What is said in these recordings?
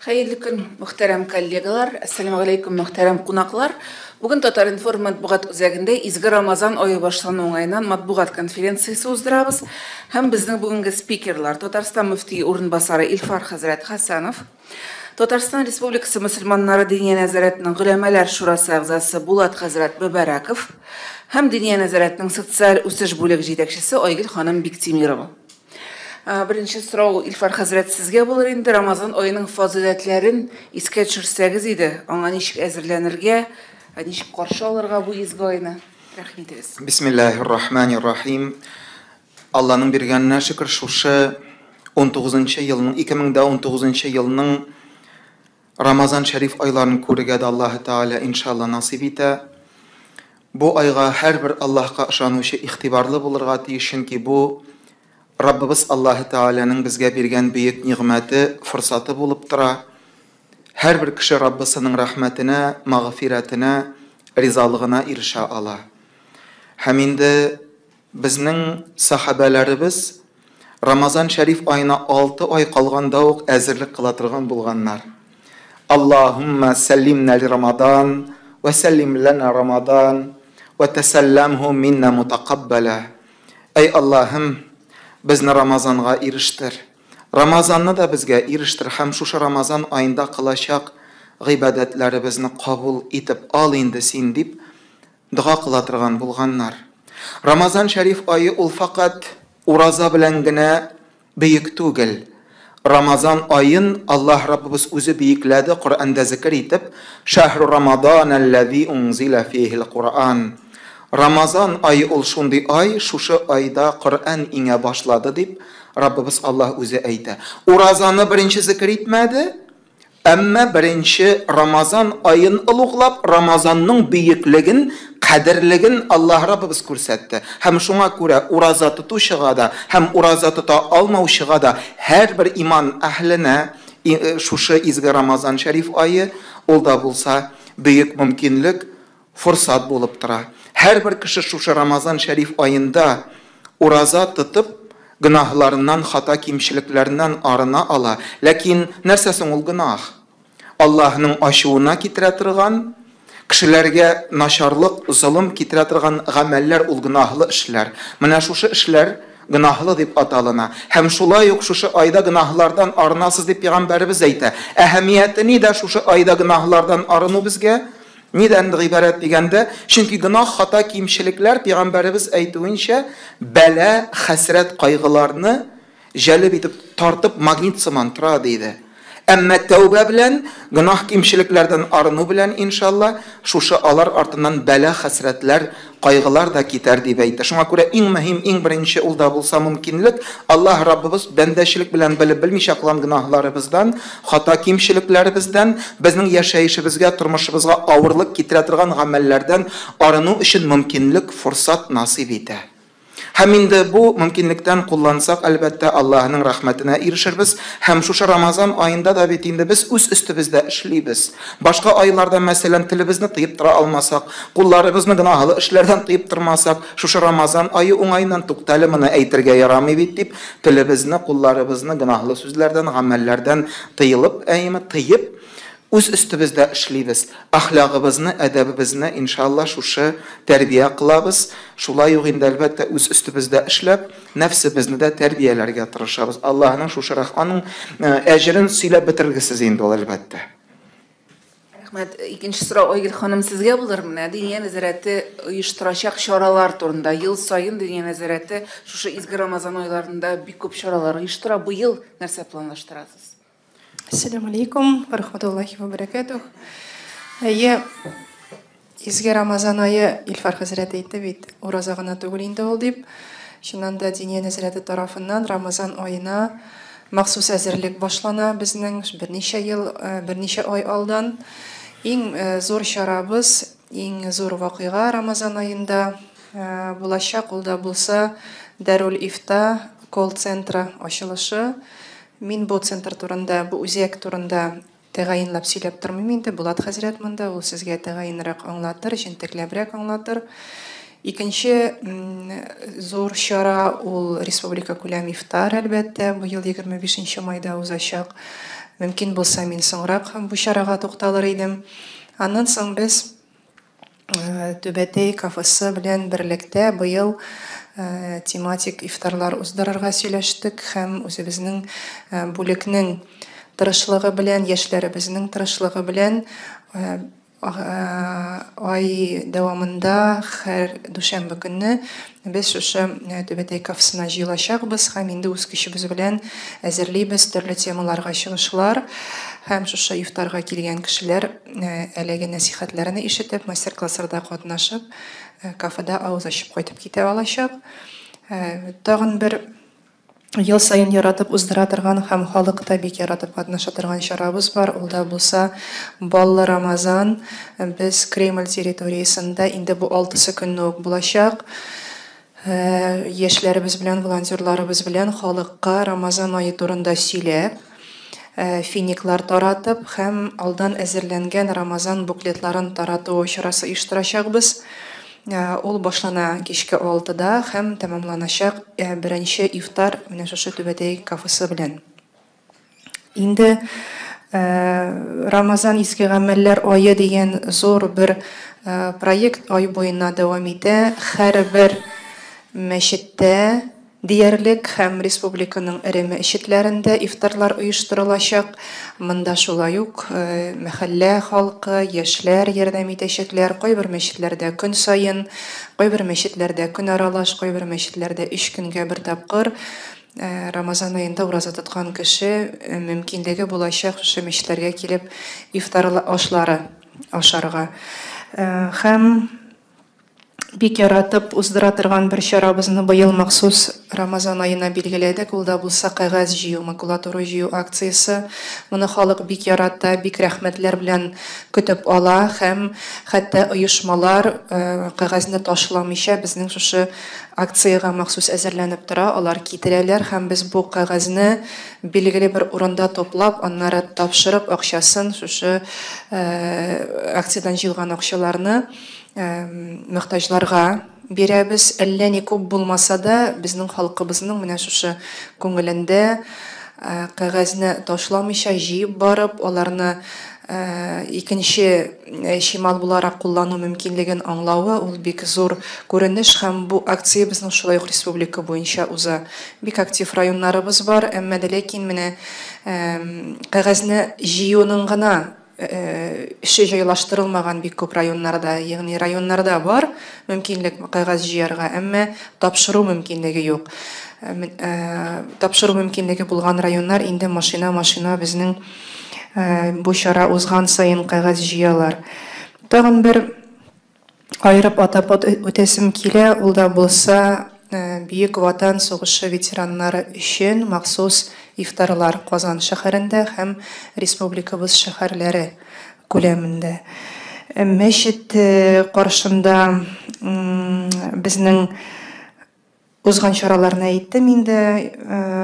Хәерле көн, мөхтәрәм коллегалар, әссәламү галәйкүм, мөхтәрәм кунаклар. Бүген Татар-информ матбугат үзәгендә Изге Рамазан ае башлану уңаеннан матбугат конференциясе уздырабыз. Һәм безнең бүгенге спикерлар Татарстан мөфтие урынбасары Илфар хәзрәт Хәсәнов, Татарстан Республикасы мөселманнары Диния нәзарәтенең голәмәләр шурасы әгъзасы Булат хәзрәт Мөбарәков һәм Диния нәзарәтенең социаль үсеш бүлеге җитәкчесе Айгөл ханым Биктимирова. Беренче сорау, Илфар хәзрәт, сезгә булыр инде. Рамазан аеның фазыйләтләрен искә төшерсәгез иде, аңа ничек әзерләнергә, ничек каршы алырга бу изге айны? Рәхим итегез. Бисмиллаһир рахманир рахим. Алланың биргәненә шөкер, шушы 19 елның, 2019 елның Рамазан шәриф айларын күрергә дә Аллаһы Тәгалә иншалла насыйп итә. Бу айга һәрбер Аллаһка ышанучы игътибарлы булырга тиеш, чөнки бу Раббыбыз Аллаһы Тәгаләнең безгә биргән бөек нигъмәте, форсаты булып тора. Һәрбер кеше Раббысының рәхмәтенә, мәгъфирәтенә, ризалыгына ирешә ала. Һәм инде Безнең сәхабәләребез Рамазан шәриф аена алты ай калганда ук әзерлек кыла торган булганнар. Аллаһуммә сәллимнә ли Рамадан, вә сәллим ләнә Рамадан, вә тәсәлләмһу миннә мутакаббәлә. Әй Аллаһым, безне Рамазанга ирештер. Рамазанны да безгә ирештер һәм шушы Рамазан аенда кылачак гыйбадәтләребезне кабул итеп ал инде син, дип Дога кыла торган булганнар. Рамазан шәриф ае ул фәкать ураза белән генә бөек түгел. Рамазан аен Аллаһ Раббыбыз үзе бөекләде, Коръәндә зекер итеп, Шәһру Рамадан әлләзи унзилә фихил Коръән. Рамазан ае ул шундый ай, шушы айда Коръән иңә башлады дип, Раббыбыз Аллаһ үзе әйтә. Уразаны беренче зекер итмәде, Әмма беренче Рамазан аен олуглап, Рамазанның бөеклеген, кадерлеген Аллаһ Раббыбыз күрсәтте. Һәм шуңа күрә ураза тотучыга да һәм ураза тота алмаучыга да һәрбер иман әһленә шушы изге Рамазан шәриф ае, ул да булса бөек мөмкинлек, форсат булып тора. Һәрбер кеше шушы Рамазан шәриф аенда ураза тотып, гөнаһларыннан, хата-кимчелекләреннән арына ала. Ләкин нәрсә соң ул гөнаһ? Аллаһның ачуына китерә торган, кешеләргә начарлык, золым китерә торган гамәлләр ул гөнаһлы эшләр. Менә шушы эшләр гөнаһлы дип аталына. Һәм шулай ук шушы айда гөнаһлардан арынасыз дип пәйгамбәребез әйтә. Әһәмияте нидә шушы айда гөнаһлардан арыну безгә? Нидән гыйбарәт дигәндә, чөнки гөнаһ, хата, кимчелекләр, пәйгамбәребез әйтүенчә, бәла, хәсрәт, кайгыларны җәлеп итеп, тартып, магнит сыман тора, диде. Әмма тәүбә белән, гөнаһ, кимчелекләрдән арыну белән, иншалла, шушы алар артыннан бәла, хәсрәтләр, кайгылар да китәр, дип әйтте. Шуңа күрә иң мөһим, иң беренче ул да булса мөмкинлек, Аллаһ Раббыбыз бәндәчелек белән белеп-белмичә кылган гөнаһларыбыздан, хата-кимчелекләребездән, безнең яшәешебезгә, тормышыбызга авырлык китерә торган гамәлләрдән арыну өчен мөмкинлек, форсат насыйп итә. Һәм инде бу мөмкинлектән куллансак, әлбәттә, Аллаһының рәхмәтенә ирешербез. Һәм шушы Рамазан аенда да бит инде без үз өстебездә эшлибез. Башка айларда, мәсәлән, телебезне тыеп тора алмасак, кулларыбызны гөнаһлы эшләрдән тыеп тормасак, шушы Рамазан ае уңаеннан, туктале, моны әйтергә ярамый бит дип, телебезне, кулларыбызны гөнаһлы сүзләрдән, гамәлләрдән тыелып, әйеме, тыеп, үз өстебездә эшлибез. Әхлагыбызны, әдәбебезне, иншалла, шушы тәрбия кылабыз. Шулай ук инде, әлбәттә, үз өстебездә эшләп, нәфсебезне дә тәрбияләргә тырышабыз. Аллаһының шушы рәх, аның әҗерен сөйләп бетергесез инде ул, әлбәттә. Рәхмәт. Икенче сорау, Айгөл ханым, сезгә булыр. Менә Диния нәзарәте оештырачак чаралар турында. Ел саен Диния нәзарәте шушы изге Рамазан айларында бик күп чаралар оештыра. Быел нәрсә планлаштырасыз? Ассаламу алейкум ва рахматуллахи ва баракатух. Әйе, изге Рамазан ае, Илфар хәзрәт әйтте бит, ураза гына түгел инде ул дип. Чыннан да Диния нәзарәте тарафыннан Рамазан аена махсус әзерлек башлана безнең берничә ел, берничә ай алдан. Иң зур чарабыз, иң зур вакыйга Рамазан аенда булачак, ул да булса Дәрүл Ифта колл-центры ачылышы. Мин бу центр турында, бу үзәк турында тәгаенләп сөйләп тормыйм инде. Булат хәзрәт монда, ул сезгә тәгаенрәк аңлатыр, җентекләбрәк аңлатыр. Икенче зур чара ул республика күләм ифтар, әлбәттә, быел 25 майда узачак. Мөмкин булса, мин соңрак бу чарага тукталыр идем. Аннан соң без Түбәтәй кафесы белән берлектә быел тематик ифтарлар уздырырга сөйләштек һәм үзебезнең бүлекнең тырышлыгы белән, яшьләребезнең тырышлыгы белән ай дәвамында һәр дүшәмбе көнне без шушы Түбәтәй кафесына җыелачакбыз һәм инде үз көчебез белән әзерлибез төрле темаларга чыгышлар һәм шушы ифтарга килгән кешеләр әлеге нәсихәтләрне ишетеп, мастер-классларда катнашып, кафеда авыз ачып кайтып китә алачак. Тагын бер ел саен яратып уздыра торган һәм халык та бик яратып катнаша торган чарабыз бар. Ул да булса Баллы Рамазан. Без Кремль территориясендә инде бу алтысы көнне үк булачак. Яшьләребез белән, волонтерларыбыз белән халыкка Рамазан ае турында сөйләп, финиклар таратып һәм алдан әзерләнгән Рамазан буклетларын тарату чарасы оештырачакбыз. Ул башлана кичке 6-да һәм тәмамланачак беренче ифтар менә шушы Түбәтәй кафесы белән. Инде Рамазан изге гамәлләр ае дигән зур бер проект ай буена дәвам итә. Һәрбер мәчеттә диярлек һәм республиканың эре мәчетләрендә ифтарлар оештырылачак. Монда шулай ук мәхәллә халкы, яшьләр ярдәм итәчәкләр. Кайбер мәчетләрдә көн саен, кайбер мәчетләрдә көн аралаш, кайбер мәчетләрдә 3 көнгә бер тапкыр Рамазан аенда ураза тоткан кеше мөмкинлеге булачак шушы мәчетләргә килеп ифтар ашлары ашарга. Һәм бик яратып уздыра торган бер чарабызны быел махсус Рамазан аена билгеләдек. Ул да булса кәгазь җыю, макулатура җыю акциясе. Моны халык бик ярата, бик рәхмәтләр белән көтеп ала һәм хәтта оешмалар кәгазьне ташламыйча безнең шушы акциягә махсус әзерләнеп тора, алар китерәләр һәм без бу кәгазьне билгеле бер урында туплап, аннары тапшырып акчасын шушы акциядән җыелган акчаларны мохтаҗларга бирәбез. Әллә ни күп булмаса да, безнең халкыбызның менә шушы күңелендә кәгазьне ташламыйча җыеп барып, аларны икенче чимал буларак куллану мөмкинлеген аңлавы ул бик зур күренеш һәм бу акция безнең шулай ук республика буенча уза. Бик актив районнарыбыз бар, әмма дә ләкин менә кәгазьне җыюның гына эше җайлаштырылмаган бик күп районнарда, ягъни районнарда бар мөмкинлек кәгазь җыярга, әмма тапшыру мөмкинлеге юк. Тапшыру мөмкинлеге булган районнар инде машина-машина безнең бу чара узган саен кәгазь җыялар. Тагын бер аерып атап үтәсем килә, ул да булса Бөек Ватан сугышы ветераннары өчен махсус ифтарлар Казан шәһәрендә һәм республикабыз шәһәрләре күләмендә. Мәчет каршында безнең узган чараларны әйттем инде.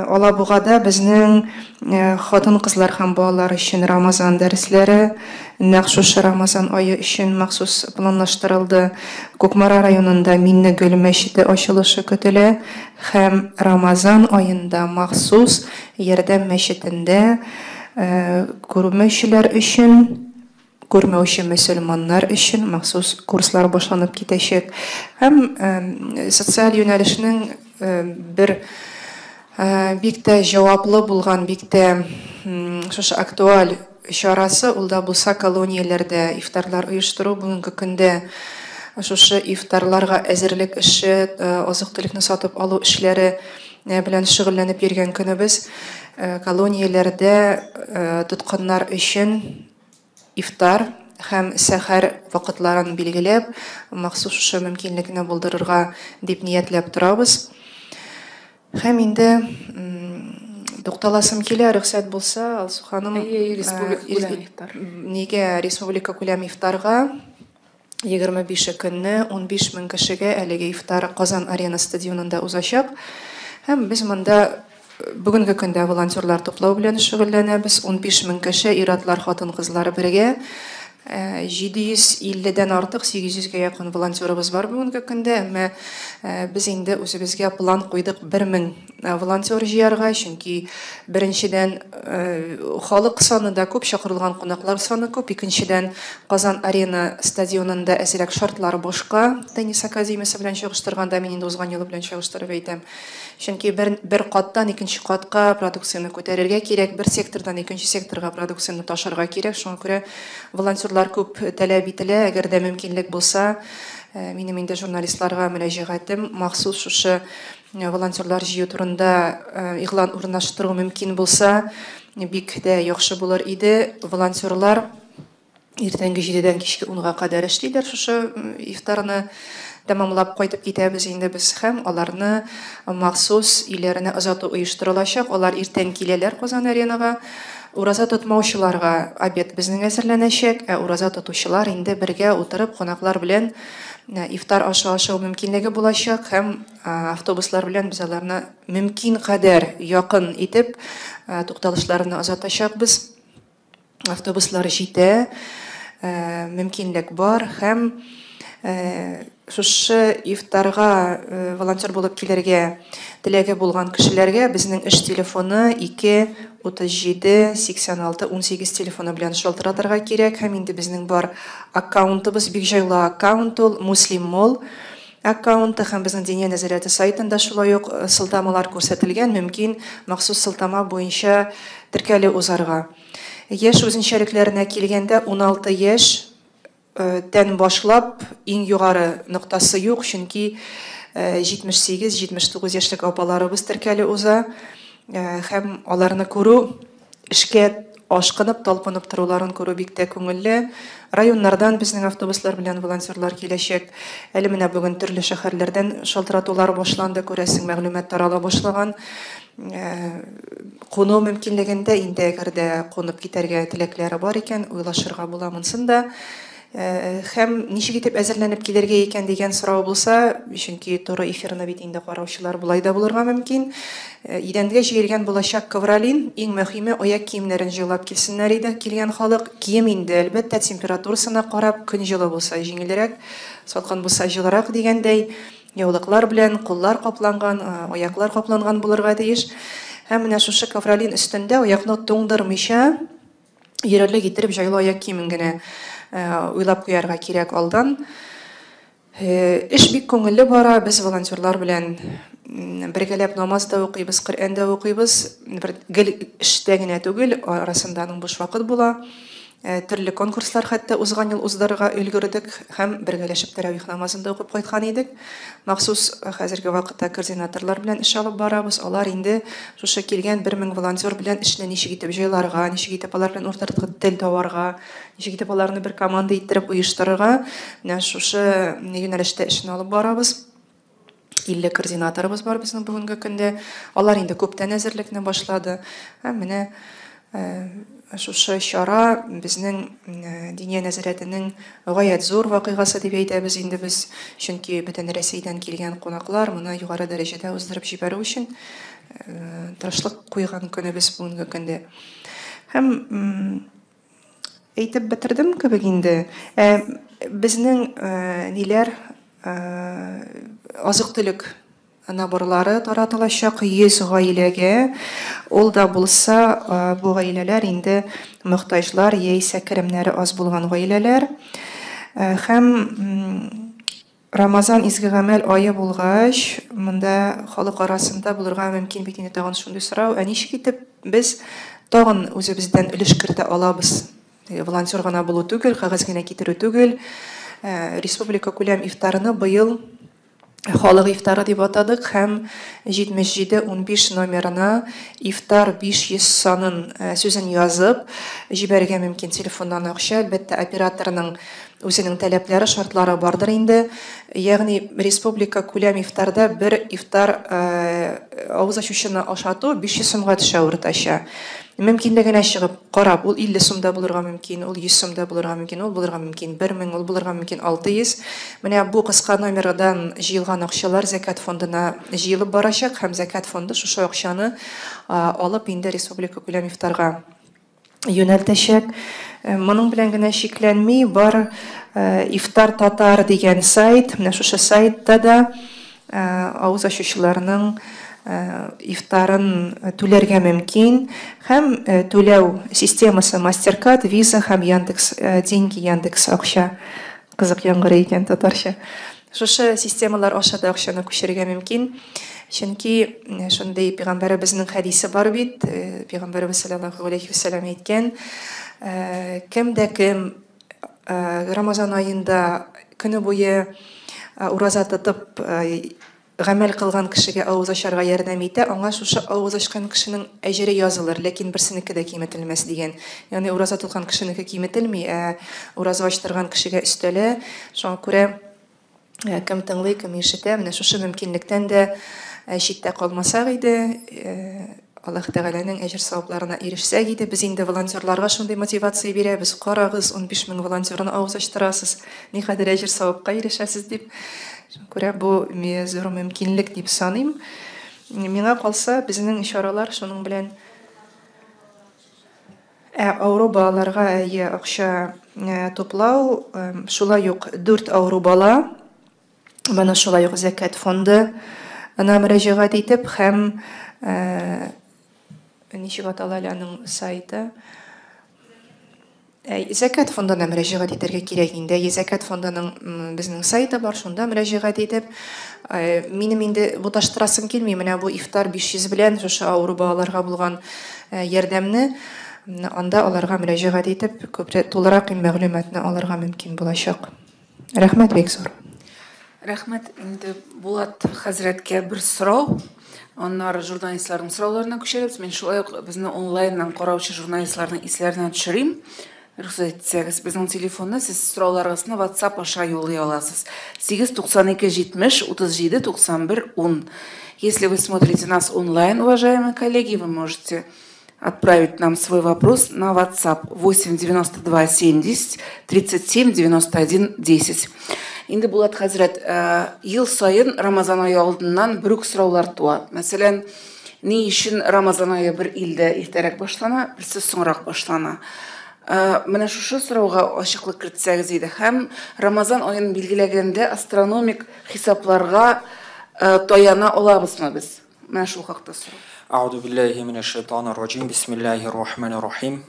Алабугада безнең хатын-кызлар һәм балалар өчен Рамазан дәресләре нәкъ шушы Рамазан ае өчен махсус планлаштырылды. Кукмара районында Миннегөл мәчете ачылышы көтелә һәм Рамазан аенда махсус Ярдәм мәчетендә күрмәүчеләр өчен, күрмәүче мөселманнар өчен махсус курслар башланып китәчәк. Һәм социаль юнәлешнең бер бик тә җаваплы булган, бик тә шушы актуаль чарасы ул да булса колонияләрдә ифтарлар оештыру. Бүгенге көндә шушы ифтарларга әзерлек эше, азык-төлекне сатып алу эшләре белән шөгыльләнеп йөргән көнебез. Колонияләрдә тоткыннар өчен ифтар һәм сәхәр вакытларын билгеләп, махсус шушы мөмкинлекне булдырырга дип ниятләп торабыз. Һәм инде тукталасым килә, рөхсәт булса, Алсу ханым, республика күләм ифтар. Нигә республика күләм ифтарга 25 көнне 15 мең кешегә әлеге ифтар Казан Арена стадионында узачак. Һәм без монда бүгенге көндә волонтерлар туплау белән шөгыльләнәбез. 15 мең кеше, ир-атлар, хатын-кызлар бергә. 750 дән артык, 800 гә якын волонтерыбыз бар бүгенге көндә, әмма без инде үзебезгә план куйдык 1000 волонтер җыярга, чөнки беренчедән халык саны да күп, чакырылган кунаклар саны күп, икенчедән Казан Арена стадионында әзрәк шартлар башка, теннис академиясе белән чагыштырганда, мин инде узган елы белән чагыштырып әйтәм. Чөнки бер каттан икенче катка продукцияне күтәрергә кирәк, бер сектордан икенче секторга продукцияне ташырга кирәк. Шуңа күрә волонтерлар күп таләп ителә, әгәр дә мөмкинлек булса, минем инде журналистларга мөрәҗәгатем махсус шушы волонтерлар җыю турында игълан урнаштыру мөмкин булса, бик дә яхшы булыр иде. Волонтерлар иртәнге 7-дән кичке 10-га кадәр эшлиләр, шушы ифтарны тәмамлап кайтып китәбез инде без, һәм аларны махсус өйләренә озату оештырылачак. Алар иртән киләләр Казан Аренага. Ураза тотмаучыларга обед безнең әзерләнәчәк, ә ураза тотучылар инде бергә утырып кунаклар белән ифтар ашы ашау мөмкинлеге булачак, һәм автобуслар белән без аларны мөмкин кадәр якын итеп тукталышларына озатачакбыз. Автобуслар җитә, мөмкинлек бар, һәм шушы ифтарга волонтер булып килергә теләге булган кешеләргә безнең эш телефоны 2 37 86 18 телефоны белән шалтыратырга кирәк, һәм инде безнең бар аккаунтыбыз, бик җайлы аккаунт ул, Муслим Мол аккаунты, һәм безнең Диния нәзарәте сайтында шулай ук сылтамалар күрсәтелгән, мөмкин махсус сылтама буенча теркәлү узарга. Яшь үзенчәлекләренә килгәндә 16 яшь тән башлап иң югары ноктасы юк, чөнки 78-79 яшьлек апаларыбыз теркәлү уза, һәм аларны күрү, эшкә ашкынып, талпынып торуларын күрү бик тә күңелле. Районнардан безнең автобуслар белән волонтерлар киләчәк. Әле менә бүген төрле шәһәрләрдән шалтыратулар башланды, күрәсең, мәгълүмат тарала башлаган. Куну мөмкинлегендә инде әгәр дә кунып китәргә теләкләре бар икән, уйлашырга була монсын да. Һәм ничек итеп әзерләнеп килергә икән дигән сорау булса, чөнки туры эфирны бит инде караучылар болай да булырга мөмкин. Идәнгә җәелгән булачак ковролин, иң мөһиме аяк киемнәрен җылап килсеннәр иде килгән халык. Кием инде әлбәттә температурасына карап, көн җылы булса җиңелрәк, салкын булса җылырак дигәндәй, яулыклар белән куллар капланган, аяклар капланган булырга тиеш. Һәм менә шушы ковролин өстендә аякны туңдырмыйча йөрерлек иттереп җайлы аяк киемен генә уйлап куярга кирәк алдан. Эш бик күңелле бара, без волонтерлар белән бергәләп намаз да укыйбыз, Коръән дә укыйбыз. Бер гел эштә генә түгел, арасында аның буш вакыт була. Төрле конкурслар хәтта узган ел уздырырга өлгердек һәм бергәләшеп тәравих намазын да укып кайткан идек. Махсус хәзерге вакытта координаторлар белән эш алып барабыз. Алар инде шушы килгән 1000 волонтер белән эшне ничек итеп җайларга, ничек итеп алар белән уртак тел табарга, ничек итеп аларны бер команда иттереп оештырырга, менә шушы юнәлештә эшне алып барабыз. 50 координаторыбыз бар безнең бүгенге көндә. Алар инде күптән әзерлекне башлады. Һәм менә шушы чара безнең Диния нәзарәтенең гаять зур вакыйгасы дип әйтәбез инде без, чөнки бөтен Рәсәйдән килгән кунаклар моны югары дәрәҗәдә уздырып җибәрү өчен тырышлык куйган көнебез бүгенге көндә. Һәм әйтеп бетердем кебек инде. Безнең ниләр азык-төлек наборлары таратылачак 100 гаиләгә. Ул да булса, бу гаиләләр инде мохтаҗлар яисә керемнәре аз булган гаиләләр. Һәм Рамазан изге гамәл ае булгач, монда халык арасында булырга мөмкин бит инде тагын шундый сорау: ә ничек итеп без тагын үзебездән өлеш кертә алабыз? Волонтер гына булу түгел, кәгазь генә китерү түгел. Республика күләм ифтарны быел халык ифтары дип атадык һәм 7715 номерына ифтар 500 санын сүзен язып җибәрергә мөмкин телефоннан акча. Әлбәттә, операторның үзенең таләпләре, шартлары бардыр инде. Ягъни республика күләм ифтарда бер ифтар авыз ачучыны ашату 500 сумга төшә уртача. Мөмкинлегенә чыгып карап, ул 50 сумда булырга мөмкин, ул 100 сумда булырга мөмкин, ул булырга мөмкин 1000, ул булырга мөмкин 600. Менә бу кыска номердан җыелган акчалар зәкят фондына җыелып барачак һәм зәкят фонды шушы акчаны алып инде республика күләм ифтарга Юнәлтәчәк. Моның белән генә чикләнми, бар Ифтар татар дигән сайт, менә шушы сайтта да авыз ачучыларның ифтарын түләргә мөмкин һәм түләү системасы Мастеркард, Visa һәм Яндекс Деньги, Яндекс акча. Кызык яңгырый икән татарча. Шушы системалар аша да акчаны күчерергә мөмкин. Чөнки шундый пәйгамбәребезнең хәдисе бар бит, пәйгамбәребез саллаллаһу алейхи вәсәлләм әйткән, кем дә кем Рамазан аенда көне буе ураза тотып гамәл кылган кешегә авыз ачарга ярдәм итә, аңа шушы авыз ачкан кешенең әҗере язылыр, ләкин берсенеке дә киметелмәс дигән. Ягъни ураза тоткан кешенеке киметелми, ә ураза ачтырган кешегә өстәлә. Шуңа күрә кем тыңлый, кем ишетә, менә шушы мөмкинлектән дә читтә калмасак иде, Аллаһ Тәгаләнең әҗер-савапларына ирешсәк иде. Без инде волонтерларга шундый мотивация бирәбез, карагыз, 15 мең волонтерны авыз ачтырасыз, никадәр әҗер-савапка ирешәсез дип. Шуңа күрә бу зур мөмкинлек дип саныйм. Миңа калса, безнең чаралар шуның белән авыру балаларга әйе акча туплау, шулай ук 4 авыру бала, моны шулай ук Зәкят фонды ана мөрәҗәгать итеп һәм ничек атала әле аның сайты? Зәкят фондына мөрәҗәгать итәргә кирәк инде. Зәкят фондының безнең сайты бар, шунда мөрәҗәгать итеп, минем инде буташтырасым килми, менә бу ифтар 500 белән шушы авыру балаларга булган ярдәмне, анда аларга мөрәҗәгать итеп, күбрәк тулырак мәгълүматны алырга мөмкин булачак. Рәхмәт бик зур. Рәхмәт. Инде Булат хәзрәткә бер сорау. Аннары журналистларның сорауларына күчерәбез. Мин шулай ук безне онлайннан караучы журналистларның исләренә төшерим. Рөхсәт итсәгез, безнең телефонны сез сорауларыгызны WhatsApp аша юллый аласыз. 8 92 70 37 91 10. Если вы смотрите нас онлайн, уважаемые коллеги, вы можете отправить нам свой вопрос на WhatsApp 8 92 70 37 91 10. Инде Булат хәзрәт, ел саен Рамазан ае алдыннан бер үк сораулар туа. Мәсәлән, ни өчен Рамазан ае бер илдә иртәрәк башлана, берсе соңрак башлана? Менә шушы сорауга ачыклык кертсәгез иде. Һәм Рамазан аен билгеләгәндә астрономик хисапларга таяна алабызмы без? Менә шул хакта сорау. أعوذ بالله من الشيطان الرجيم بسم الله الرحمن الرحيم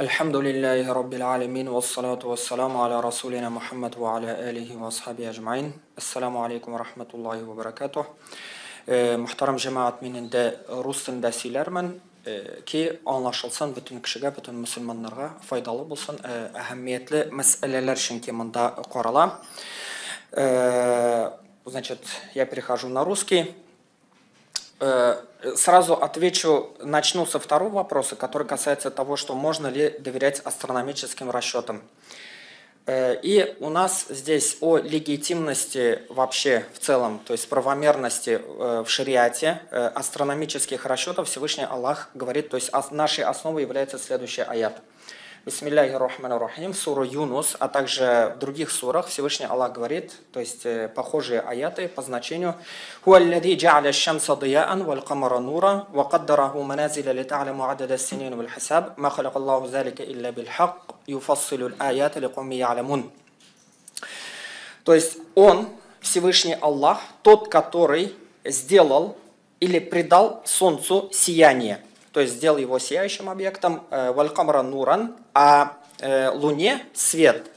الحمد لله رب العالمين والصلاة والسلام على رسولنا محمد وعلى آله وأصحابه أجمعين السلام عليكم ورحمة الله وبركاته. Мөхтәрәм җәмәгать, мин инде рус телендә сөйләрмен ки аңлашылсын бөтен кешегә, бөтен мөселманнарга файдалы булсын, әһәмиятле мәсьәләләр чөнки монда карала. Значит, я перехожу на русский. Сразу отвечу, начну со второго вопроса, который касается того, что можно ли доверять астрономическим расчетам. И у нас здесь о легитимности вообще в целом, то есть правомерности в шариате астрономических расчетов Всевышний Аллах говорит, то есть нашей основой является следующий аят. بسم الله الرحمن الرحيم, сура Юнус, а также в других сурах Всевышний Аллах говорит, то есть похожие аяты по значению: «هو الذي جعل الشمس ضياء والقمر نورا وقدره منازل لتعلموا عدد السنين والحساب ما خلق الله ذلك إلا بالحق يفصل الآيات لقوم يعلمون». То есть Он, Всевышний Аллах, тот, который сделал или придал солнцу сияние, то есть сделал его сияющим объектом, والقمر نورا, а луне свет.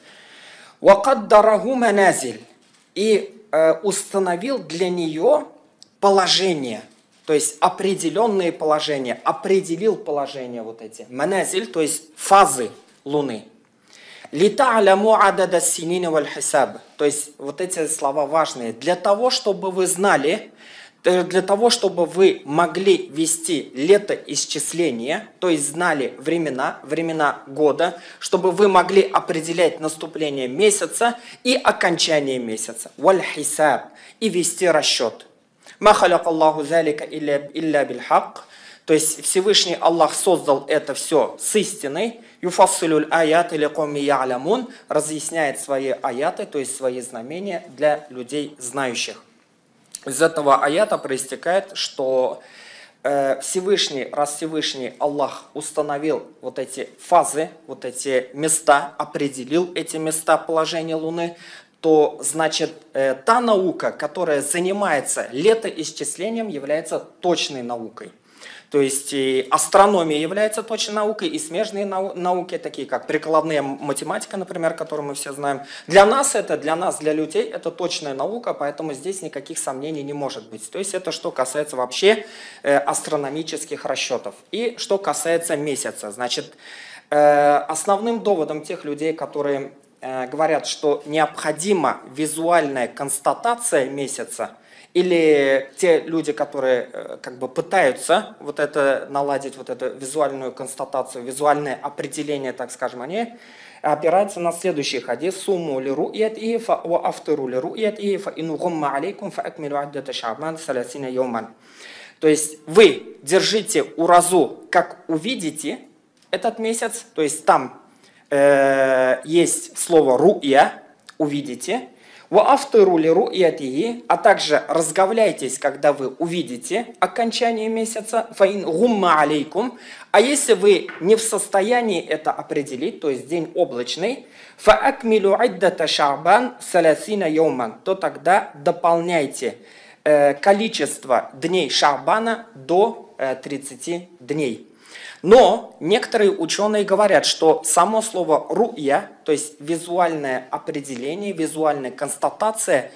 وقدره منازل, и установил для нее положение, то есть определенные положения, определил положения вот эти. منازل, то есть фазы луны. لتعلموا عدد السنين والحساب. То есть вот эти слова важные. Для того, чтобы вы знали, для того, чтобы вы могли вести летоисчисление, то есть знали времена, времена года, чтобы вы могли определять наступление месяца и окончание месяца, والحساب, и вести расчет. ما خلق الله ذلك إلا بالحق. То есть Всевышний Аллах создал это все с истиной. يفصل الآيات لقوم يعلمون, разъясняет свои аяты, то есть свои знамения для людей знающих. Из этого аята проистекает, что Всевышний, раз Всевышний Аллах установил вот эти фазы, вот эти места, определил эти места положения Луны, то значит та наука, которая занимается летоисчислением, является точной наукой. То есть и астрономия является точной наукой, и смежные науки, такие как прикладная математика, например, которую мы все знаем. Для нас это, для нас, для людей, это точная наука, поэтому здесь никаких сомнений не может быть. То есть это что касается вообще астрономических расчетов. И что касается месяца. Значит, основным доводом тех людей, которые говорят, что необходима визуальная констатация месяца, или те люди, которые как бы пытаются вот это наладить, вот эту визуальную констатацию, визуальное определение, так скажем, они опираются на следующий хадис: «Сумму ли ру'ят фа ва афтиру ли ру'ят фа ин гумма алейкум фа акмилу аддата ша'бан саласина йawман». То есть вы держите уразу, как увидите этот месяц, то есть там есть слово «ру'я», увидите, «Ва афтиру ли ру'ятихи», а также разговляйтесь, когда вы увидите окончание месяца, «Фаин гумма алейкум», а если вы не в состоянии это определить, то есть день облачный, «Фа акмилю иддата ша'бан саласина йawман», то тогда дополняйте количество дней ша'бана до 30 дней. Но некоторые ученые говорят, что само слово «ру'я», то есть визуальное определение, визуальная констатация,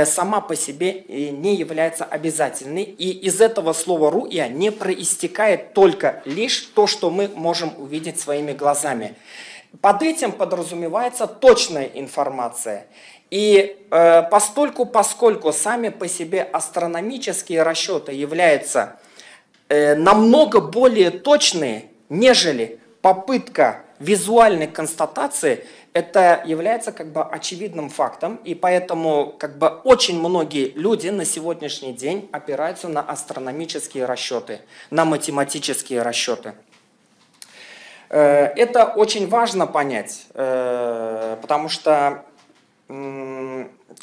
сама по себе не является обязательной. И из этого слова «ру'я» не проистекает только лишь то, что мы можем увидеть своими глазами. Под этим подразумевается точная информация. И постольку, поскольку сами по себе астрономические расчеты являются намного более точные, нежели попытка визуальной констатации, это является как бы очевидным фактом, и поэтому как бы очень многие люди на сегодняшний день опираются на астрономические расчеты, на математические расчеты. Это очень важно понять, потому что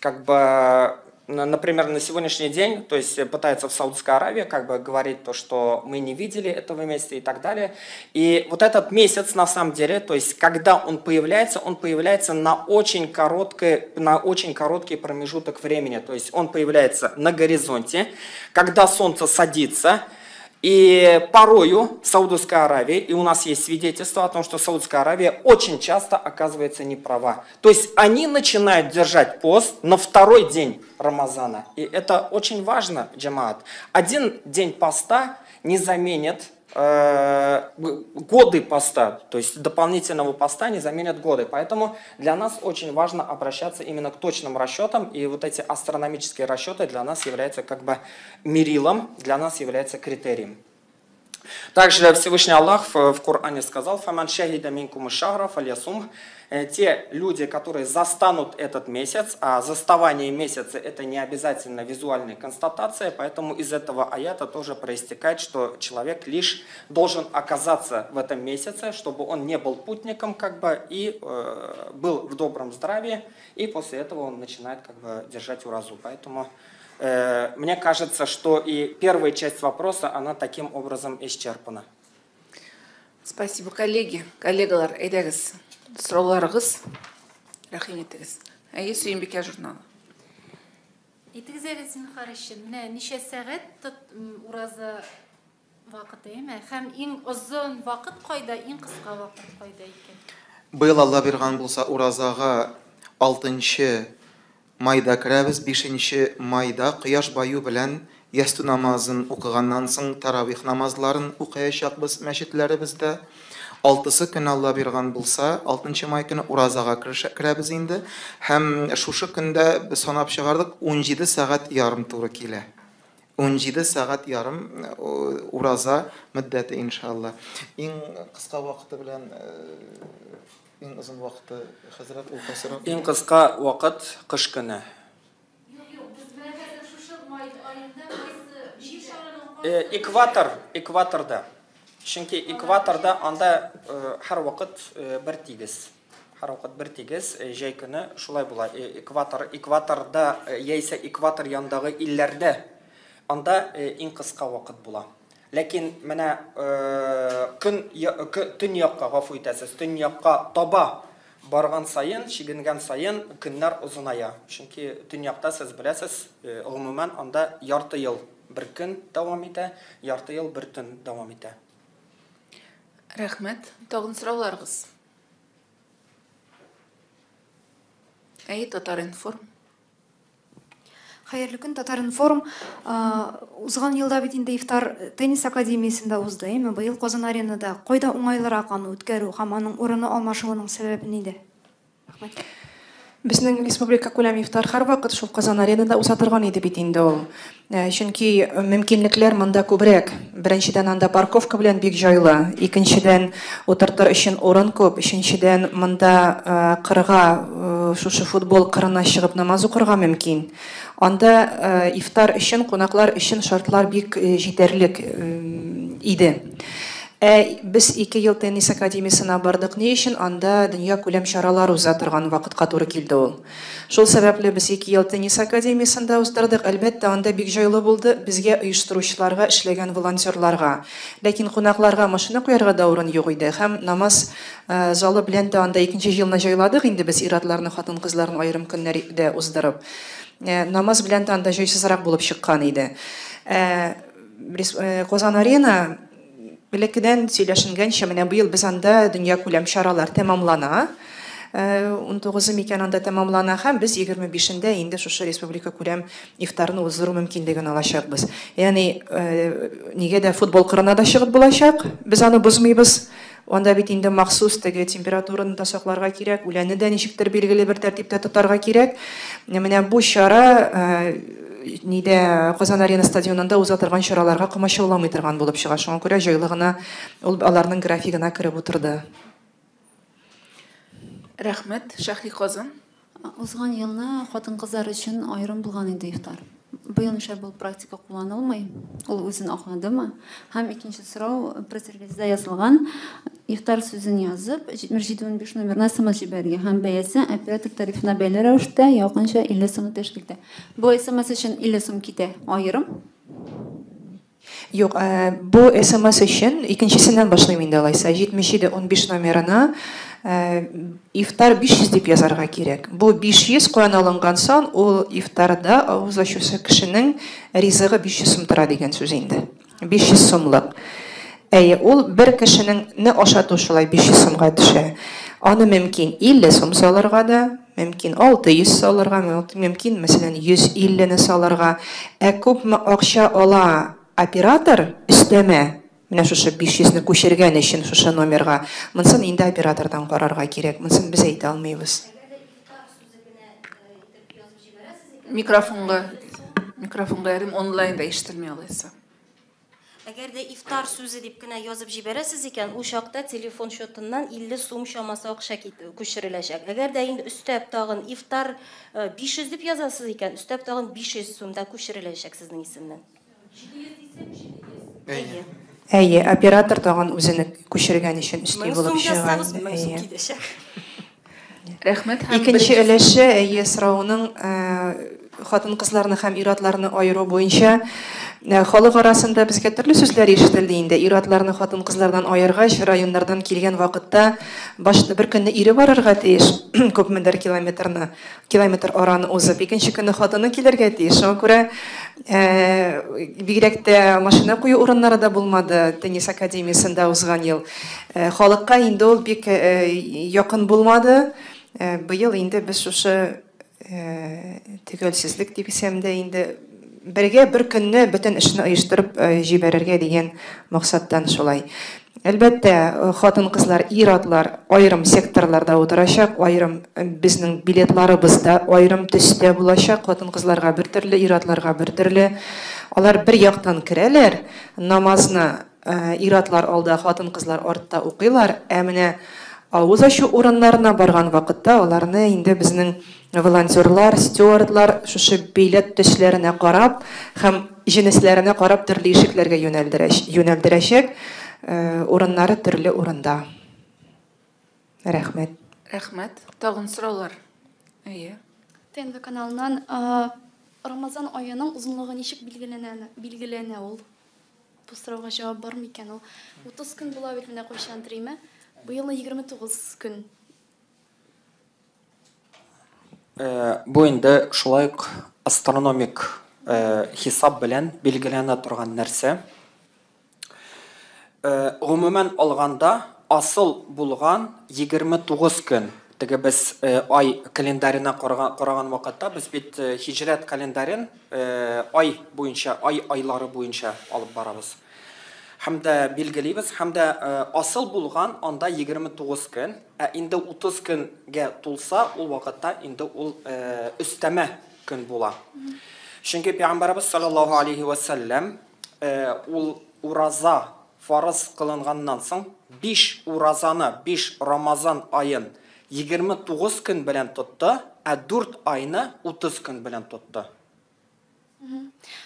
как бы, например, на сегодняшний день, то есть пытаются в Саудовской Аравии как бы говорить то, что мы не видели этого месяца и так далее. И вот этот месяц на самом деле, то есть когда он появляется на очень короткий промежуток времени. То есть он появляется на горизонте, когда солнце садится. И порою Саудовская Аравия, и у нас есть свидетельство о том, что Саудовская Аравия очень часто оказывается неправа. То есть они начинают держать пост на второй день Рамазана. И это очень важно, джамаат. Один день поста не заменит годы поста, то есть дополнительного поста не заменят годы. Поэтому для нас очень важно обращаться именно к точным расчетам, и вот эти астрономические расчеты для нас являются как бы мерилом, для нас являются критерием. Также Всевышний Аллах в Коране сказал: «Фаман шахида минкум шахра фальясум». Те люди, которые застанут этот месяц, а заставание месяца – это не обязательно визуальная констатация, поэтому из этого аята тоже проистекает, что человек лишь должен оказаться в этом месяце, чтобы он не был путником, как бы, и был в добром здравии, и после этого он начинает как бы держать уразу. Поэтому мне кажется, что и первая часть вопроса, она таким образом исчерпана. Спасибо, коллеги. Коллегалар, әйдәгез, сорауларыгыз, рәхим итегез. Әйе, Сөембикә журналы. Әйтегез әле, зинһар өчен, менә ничә сәгать ураза вакыты, әйме? Һәм иң озын вакыт кайда, иң кыска вакыт кайда икән? Быел Алла биргән булса, уразага 6 майда керәбез, 5 майда кояш баю белән ястү намазын укыганнан соң таравих намазларын укыячакбыз мәчетләребездә. 6 көн Алла биргән булса, 6 май көне уразага керәбез инде. Һәм шушы көндә без санап чыгардык, 17 сәгать ярым туры килә. 17 сәгать ярым ураза мөддәте иншалла. Иң кыска вакыты белән иң озын вакыты, хәзрәт, ул кайсырак? Иң кыска вакыт кыш көне. Экватор, экваторда. Чөнки экваторда анда һәр вакыт бер тигез. Һәр вакыт бер тигез, җәй көне шулай була. Экватор, экваторда яисә экватор янындагы илләрдә анда иң кыска вакыт була. Ләкин менә көн төньякка, гафу итәсез, төньякка таба барган саен, чигенгән саен көннәр озыная. Чөнки төньякта, сез беләсез, гомумән, анда ярты ел бер көн дәвам итә, ярты ел бер төн дәвам итә. Рәхмәт. Тагын сорауларыгыз? Әйе, Татар-информ. Хәерле көн, Татар-информ. Узган елда бит инде ифтар теннис академиясендә узды, әйме? Быел Казан аренада. Кайда уңайлырак аны үткәрү һәм аның урыны алмашуының сәбәбе нидә? Рәхмәт. Безнең республика күләм ифтар һәрвакыт шул Казан аренада уза торган иде бит инде ул. Чөнки мөмкинлекләр монда күбрәк. Беренчедән, анда парковка белән бик җайлы. Икенчедән, утыртыр өчен урын күп. Өченчедән, монда кырга, шушы футбол кырына чыгып намаз укырга мөмкин. Анда ифтар өчен, кунаклар өчен шартлар бик җитәрлек иде. Ә без 2 ел теннис академиясенә бардык. Ни өчен? Анда дөнья күләм чаралар уза торган вакытка туры килде ул. Шул сәбәпле без 2 ел теннис академиясендә уздырдык. Әлбәттә, анда бик җайлы булды безгә, оештыручыларга, эшләгән волонтерларга. Ләкин кунакларга машина куярга да урын юк иде. Һәм намаз залы белән дә анда икенче елны җайладык инде без ир-атларны, хатын-кызларны аерым көннәрдә уздырып. Намаз белән дә анда җайсызрак булып чыккан иде. Казан арена элеккедән сөйләшенгәнчә, менә быел без анда дөнья күләм чаралар тәмамлана. 19-ы микән анда тәмамлана, һәм без 25-ндә инде шушы республика күләм ифтарны уздыру мөмкинлеген алачакбыз. Ягъни нигә дә футбол кырына да чыгып булачак, без аны бозмыйбыз. Анда бит инде махсус теге температураны да сакларга кирәк, үләнне дә ничектер билгеле бер тәртиптә тотарга кирәк. Менә бу чара нидә Казан арена стадионында уза торган чараларга комачауламый торган булып чыга. Шуңа күрә җайлы гына ул аларның графигына кереп утырды. Рәхмәт, Шәһри Казан. Узган елны хатын-кызлар өчен аерым булган иде ифтар. Быел нишләп бу практика кулланылмый? Ул үзен акладымы? Һәм икенче сорау, пресс-релизда язылган ифтар сүзен язып, 7715 номерына смс җибәрергә һәм бәясе оператор тарифына бәйле рәвештә якынча 50 сумны тәшкил итә. Бу смс өчен 50 сум китә аерым. Юк, бу смс өчен икенчесеннән башлыйм инде алайса. 7715 номерына ифтар 500 дип язарга кирәк. Бу 500 каян алынган сан, ул ифтарда авыз ачучы кешенең ризыгы 500 сум тора дигән сүз инде. 500 сумлык. Әйе, ул бер кешенең не ашату шулай 500 сумга төшә. Аны мөмкин 50 сум салырга да, мөмкин 600 салырга, мөмкин, мәсәлән, 150-не салырга. Ә күпме акча ала оператор өстәмә, менә шушы 500-не күчергән өчен шушы номерга, монысын инде оператордан карарга кирәк, монысын без әйтә алмыйбыз. Микрофонга, микрофонга ярым онлайнда ишетелми алайса. Әгәр дә ифтар сүзе дип кенә язып җибәрәсез икән, ул чакта телефон счетыннан 50 сум чамасы акча күчереләчәк. Әгәр дә инде өстәп тагын ифтар 500 дип язасыз икән, өстәп тагын 500 сум да күчереләчәк сезнең исемнән. Әйе. Әйе, оператор тагын үзен күчергән өчен өсти булып чыга. Рәхмәт. Икенче өлеше, әйе, сорауның хатын-кызларны һәм ир-атларны аеру буенча халык арасында безгә төрле сүзләр ишетелде инде. Ир-атларны хатын-кызлардан аергач, районнардан килгән вакытта башта бер көнне ире барырга тиеш, күпмедер километрны, километр араны узып, икенче көнне хатыны килергә тиеш. Шуңа күрә бигрәк тә машина кую урыннары да булмады теннис академиясендә узган ел. Халыкка инде ул бик якын булмады. Быел инде без шушы төгәлсезлек дип исәм дә инде бергә бер көнне бөтен эшне оештырып җибәрергә дигән максаттан шулай. Әлбәттә, хатын-кызлар, ир-атлар аерым секторларда утырачак, аерым безнең билетларыбыз да аерым төстә булачак. Хатын-кызларга бер төрле, ир-атларга бер төрле. Алар бер яктан керәләр, намазны ир-атлар алда, хатын-кызлар артта укыйлар. Ә менә авыз ачу урыннарына барган вакытта аларны инде безнең волонтерлар, стюардлар шушы билет төсләренә карап һәм җенесләренә карап төрле ишекләргә юнәлдерәчәк. Урыннары төрле урында. Рәхмәт. Рәхмәт. Тагын сораулар. Әйе. ТНВ каналыннан Рамазан аеның озынлыгы ничек билгеләнә, билгеләнә ул? Бу сорауга җавап бар микән ул? 30 көн була бит менә кайчандыр, име? Быелны 29 көн. Бу инде шулай ук астрономик хисап белән билгеләнә торган нәрсә. Гомумән алганда, асыл булган 29 көн. Теге без ай календарена караган вакытта, без бит һиҗрәт календарен ай буенча, ай айлары буенча алып барабыз. Һәм дә билгелибез, һәм дә асыл булган анда 29 көн, ә инде 30 көнгә тулса, ул вакытта инде ул өстәмә көн була. Чөнки Пәйгамбәребез саллаллаһу алейһи вә сәлләм ул ураза фарыз кылынганнан соң 5 уразаны, 5 Рамазан аен 29 көн белән тотты, ә 4 айны 30 көн белән тотты.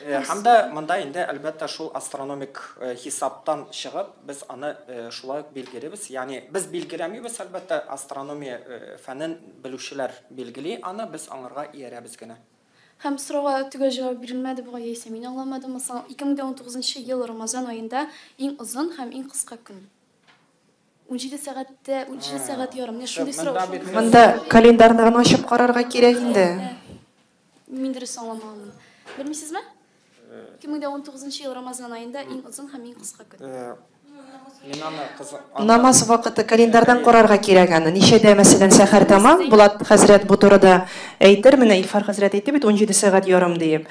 Һәм дә монда инде, әлбәттә, шул астрономик хисаптан чыгып, без аны шулай ук билгелибез. Ягъни без билгеләмибез, әлбәттә, астрономия фәнен белүчеләр билгели аны, без аңарга иярәбез генә. Һәм сорауга төгәл җавап бирелмәде бугай, яисә мин аңламадыммы соң? 2019 ел Рамазан аенда иң озын һәм иң кыска көн. 17 сәгатьтә, 17 сәгать ярым. Менә шундый сорау. Монда календарьны гына ачып карарга кирәк инде. Мин дөрес аңламаганмын. Белмисезме? 2019 ел Рамазан аенда иң озын һәм иң кыска көн. Намаз вакыты календарьдан карарга кирәк аны. Ничәдә, мәсәлән, сәхәр тәмам, Булат хәзрәт бу турыда әйтер, менә Илфар хәзрәт әйтте бит 17 сәгать ярым диеп.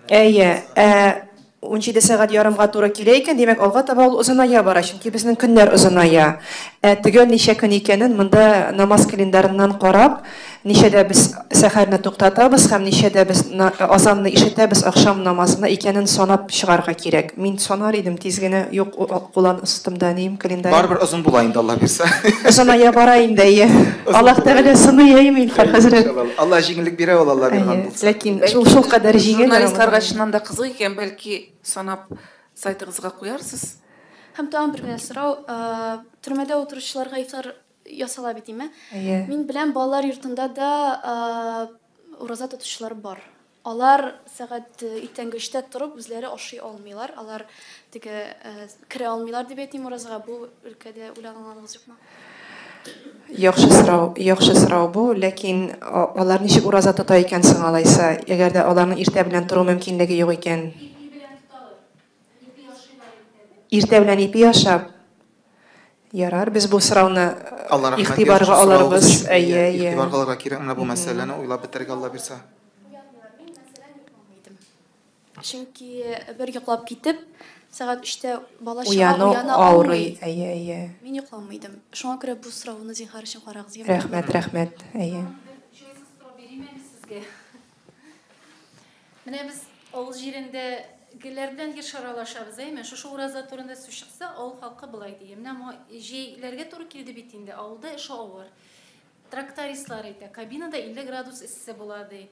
Әйе, ә 17 сәгать ярымга туры килә икән, димәк, алга таба ул озыная бара, чөнки безнең көннәр озыная. Ә төгәл ничә көн икәнен монда намаз календарыннан карап, ничәдә без сәхәрне туктатабыз һәм ничәдә без азанны ишетәбез ахшам намазына икәнен санап чыгарга кирәк. Мин санар идем тиз генә, юк, кулан астымда ним календарь. Барыбер озын була инде, Алла бирсә. Озыная бара инде, әйе. Аллаһ Тәгалә сыный, әйеме, Илфар хәзрәт? Алла җиңеллек бирә ул, Алла биргән булса. Ләкин шул шул кадәр җиңел. Журналистларга чыннан да кызык икән, бәлки санап сайтыгызга куярсыз. Һәм тагын бер генә сорау, төрмәдә утыручыларга ифтар ясала бит, име? Әйе. Мин беләм, балалар йортында да ураза тотучылар бар. Алар сәгать иртәнге 3тә торып үзләре ашый алмыйлар. Алар теге керә алмыйлар дип әйтим уразага. Бу өлкәдә уйланганыгыз юкмы? Яхшы сорау, яхшы сорау бу, ләкин алар ничек ураза тота икән соң алайса, әгәр дә аларның иртә белән тору мөмкинлеге юк икән? Иртә белән ипи ашап. Ярар, без бу сорауны игътибарга алырбыз. Әйе, әйе. Игътибарга алырга кирәк, менә бу мәсьәләне уйлап бетерергә Алла бирсә. Чөнки бер йоклап китеп, сәгать 3тә бала чага уяну уяна авырый. алмый. Әйе, әйе. Мин йокламый идем. Шуңа күрә бу сорауны зинһар өчен карагыз. Рәхмәт, рәхмәт. Әйе. Җайсыз сорау бирим әле сезгә. Менә без авыл җирендә геләр белән еш аралашабыз, әйме? Шушы ураза турында сүз чыкса, авыл халкы былай ди. Менә җәйләргә туры килде бит инде, авылда эш авыр. Трактористлар әйтә, кабинада 50 градус эссе була ди.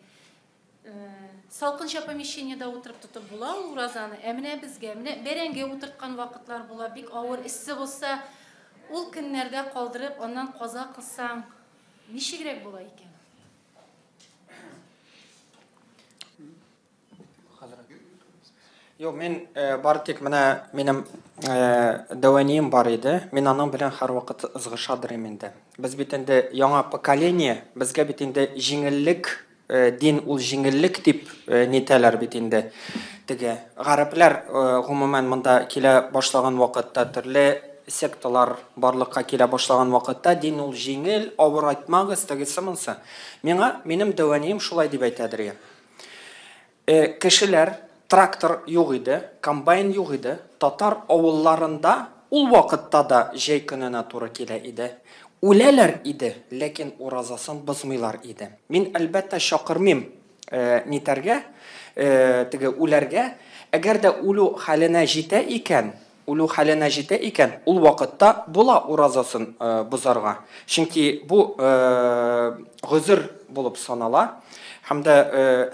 Салкынча помещениедә утырып тотып була ул уразаны. Ә менә безгә, менә бәрәңге утырткан вакытлар була, бик авыр эссе булса, ул көннәрдә калдырып, аннан каза кылсаң, ничегрәк була икән? Юк, мин бар тик менә минем дәвәнием бар иде. Мин аның белән һәрвакыт ызгышадыр инде. Без бит инде яңа поколение, безгә бит инде җиңеллек, дин ул җиңеллек дип нитәләр бит инде. Теге гарәпләр гомумән монда килә башлаган вакытта, төрле секталар барлыкка килә башлаган вакытта дин ул җиңел, авыр айтмагыз, тегесе монсы. Миңа минем дәвәнием шулай дип әйтәдер. Кешеләр трактор юк иде, комбайн юк иде. Татар авылларында ул вакытта да җәй көненә туры килә иде. Үләләр иде, ләкин уразасын бозмыйлар иде. Мин әлбәттә чакырмыйм нитәргә, теге үләргә. Әгәр дә үлү хәленә җитә икән, үлү хәленә җитә икән, ул вакытта була уразасын бозарга. Чөнки бу гозер булып санала. Һәм дә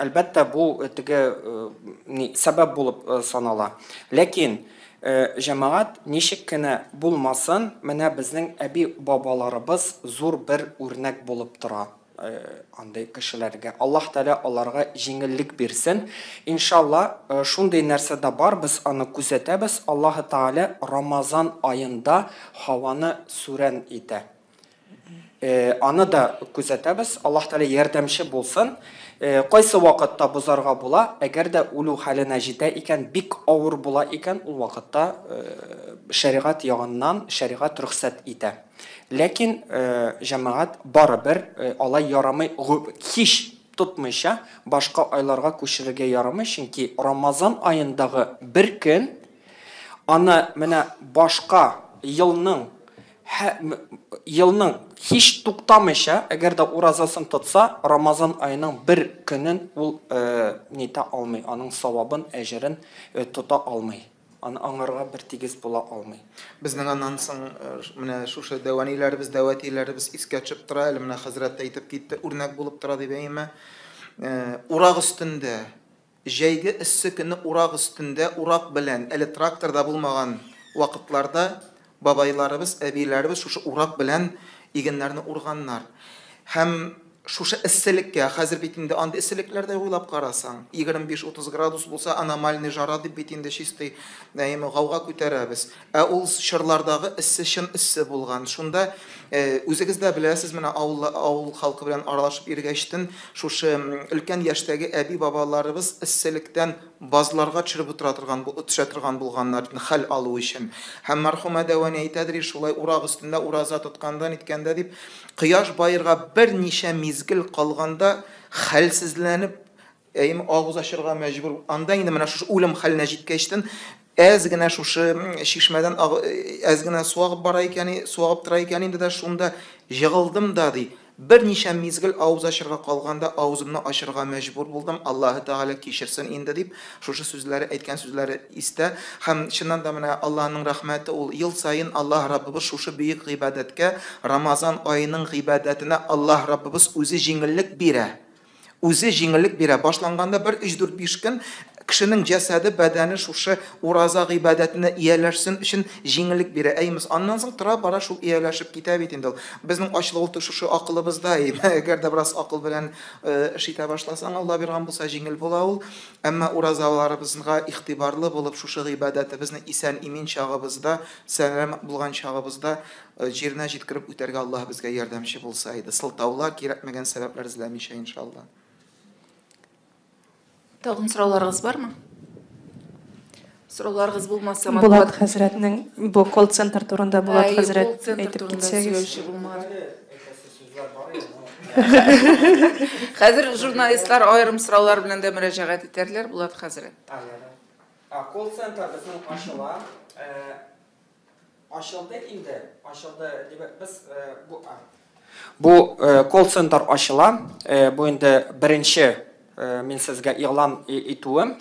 әлбәттә бу теге сәбәп булып санала. Ләкин җәмәгать ничек кенә булмасын, менә безнең әби-бабаларыбыз зур бер үрнәк булып тора. андый кешеләргә. Аллаһ Тәгалә аларга җиңеллек бирсен. Иншалла, шундый нәрсә дә бар, без аны күзәтәбез, Аллаһы Тәгалә Рамазан аенда һаваны сүрән итә. Аны да күзәтәбез. Аллаһ Тәгалә ярдәмче булсын. Кайсы вакытта бозарга була? Әгәр дә үлү хәленә җитә икән, бик авыр була икән, ул вакытта шәригать ягыннан шәригать рөхсәт итә. Ләкин җәмәгать барыбер алай ярамый, һич тотмыйча башка айларга күчерергә ярамый, чөнки Рамазан аендагы бер көн аны менә башка елның елның һич туктамыйча, әгәр дә уразасын тотса, Рамазан аеның бер көнен ул нитә алмый, аның савабын, әҗерен тота алмый. Аны аңарга бер тигез була алмый. Безнең аннан соң менә шушы дәваниләребез, дәвәтиләребез искә төшеп тора, әле менә хәзрәт тә әйтеп китте, үрнәк булып тора дип әйме. Урак өстендә, җәйге эссе көне урак өстендә, урак белән, әле трактор да булмаган вакытларда бабайларыбыз, әбиләребез шушы урак белән игеннәрне урганнар. Һәм шушы эсселеккә, хәзер бит инде андый эсселекләр дә уйлап карасаң, 25-30 градус булса, аномальный жара дип бит инде чистый, әйеме, гауга күтәрәбез. Ә ул чорлардагы эссе чын эссе булган. Шунда үзегез дә беләсез, менә авыл, авыл халкы белән аралашып йөргәчтен, шушы өлкән яшьтәге әби-бабаларыбыз эсселектән базларга төшереп утыра торган, төшә торган булганнар, хәл алу өчен. Һәм мәрхүмә дәүәни әйтәдер, шулай урак өстендә ураза тотканда, ниткәндә дип, кояш баерга берничә мизгел калганда хәлсезләнеп, әйеме, авыз ачырга мәҗбүр. Анда инде менә шушы үлем хәленә җиткәчтен, әз генә шушы чишмәдән әз генә су агып бара икән, су агып тора икән инде дә шунда җыгылдым да ди. Берничә мизгел авыз ачырга калганда авызымны ачырга мәҗбүр булдым, Аллаһы Тәгалә кичерсен инде дип, шушы сүзләре, әйткән сүзләре истә. Һәм чыннан да менә Аллаһның рәхмәте ул ел саен Аллаһ Раббыбыз шушы бөек гыйбадәткә, Рамазан аеның гыйбадәтенә Аллаһ Раббыбыз үзе җиңеллек бирә. Үзе җиңеллек бирә. Башланганда бер өч, дүрт, биш көн кешенең җәсәде, бәдәне шушы ураза гыйбадәтенә ияләшсен өчен җиңеллек бирә. Әймез, аннан соң тора-бара шул ияләшеп китә бит инде ул. Безнең ачлык ул шушы акылыбызда. Әгәр дә бераз акыл белән эш итә башласаң, Алла биргән булса, җиңел була ул. Әмма уразаларыбызга игътибарлы булып, шушы гыйбадәтебезне исән-имин чагыбызда, сәламәт булган чагыбызда җиренә җиткереп үтәргә Аллаһ безгә ярдәмче булса иде. Сылтаулар, кирәкмәгән сәбәпләр эзләмичә, иншалла. Тагын сорауларыгыз бармы? Сорауларыгыз булмаса, Булат хәзрәтнең бу колл-центр турында Булат хәзрәт әйтеп китсәгез. Хәзер журналистлар аерым сораулар белән дә мөрәҗәгать итәрләр, Булат хәзрәт. Колл-центр безнең ачыла. Ачылды инде, ачылды дип без бу бу колл-центр ачыла. Бу инде беренче мин сезгә игълан итүем.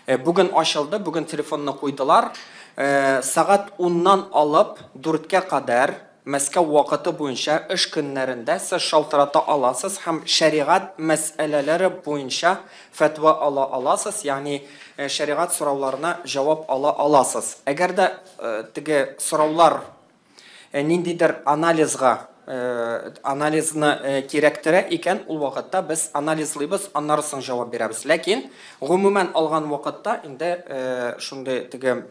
Бүген ачылды, бүген телефонны куйдылар. Сәгать 10-нан алып 4-кә кадәр Мәскәү вакыты буенча эш көннәрендә сез шалтырата аласыз һәм шәригать мәсьәләләре буенча фәтва ала аласыз, ягъни шәригать сорауларына җавап ала аласыз. Әгәр дә теге сораулар ниндидер анализга анализны кирәктерә икән, ул вакытта без анализлыйбыз, аннары соң җавап бирәбез. Ләкин гомумән алган вакытта инде шундый теге